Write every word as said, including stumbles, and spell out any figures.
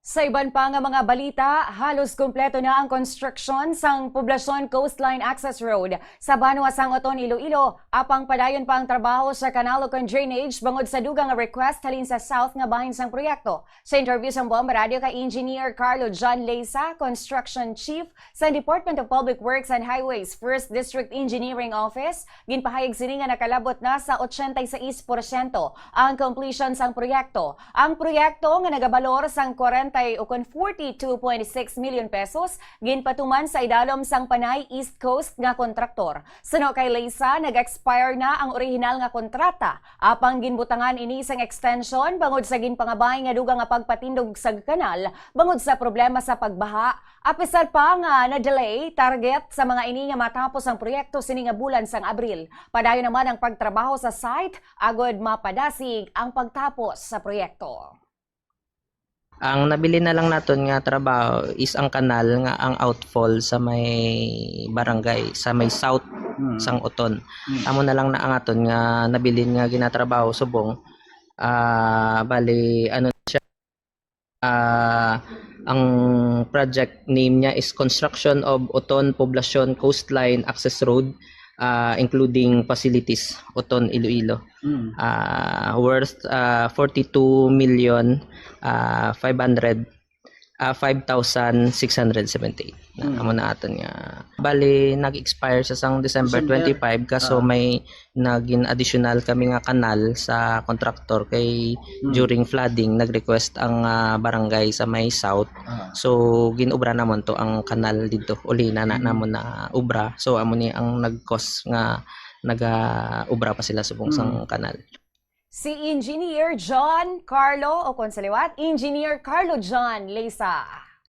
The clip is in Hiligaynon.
Sa iban pa nga mga balita, halos kompleto na ang construction sang Poblacion Coastline Access Road sa banwa sang Oton, Iloilo, apang padayon pa ang trabaho sa kanal ukon drainage bangod sa dugang nga request halin sa south nga bahin sang proyekto. Sa interview sang Bomba Radio kay Engineer Carlo John Leysa, Construction Chief sa Department of Public Works and Highways, First District Engineering Office, ginpahayag sini nga nakalabot na sa ochenta y seis porsyento ang completion sang proyekto. Ang proyekto nga nagabalor sang kwarenta ukon forty-two point six million pesos ginpatuman sa idalom sang Panay East Coast nga kontraktor. Suno kay Leysa, nag-expire na ang orihinal nga kontrata, apang ginbutangan ini sang extension bangod sa ginpangabay nga dugang nga pagpatindog sa kanal bangod sa problema sa pagbaha. Apisar pa nga na-delay, target sa mga ini nga matapos ang proyekto sini nga bulan sang Abril. Padayon naman ang pagtrabaho sa site agod mapadasig ang pagtapos sa proyekto. Ang nabilin na lang naton nga trabaho is ang kanal nga ang outfall sa may barangay, sa may south Mm. sang Oton. Mm. Amo na lang na ang aton nga nabilin nga ginatrabaho subong. Ah, bali, ano siya, ah, ang project name niya is Construction of Oton Poblacion Coastline Access Road, ah, including facilities, Oton, Iloilo. Mm. Ah, worth ah, forty-two million ah, five hundred, ah, five thousand six hundred seventy-eight. Na, Hmm. amo na aton nga. Bali, nag-expire sa sang December December. twenty-five, kaso Ah. may naging additional kami nga kanal sa contractor kay Hmm. during flooding, nag-request ang ah, barangay sa may south. Ah. So, ginobra namon to ang kanal dito. Uli na, na Hmm. namon na obra. So, amo ni ang nag-cause nga naga-obra pa sila subong Hmm. sang kanal. Si Engineer John Carlo, o kung sa liwat, Engineer Carlo John Leysa.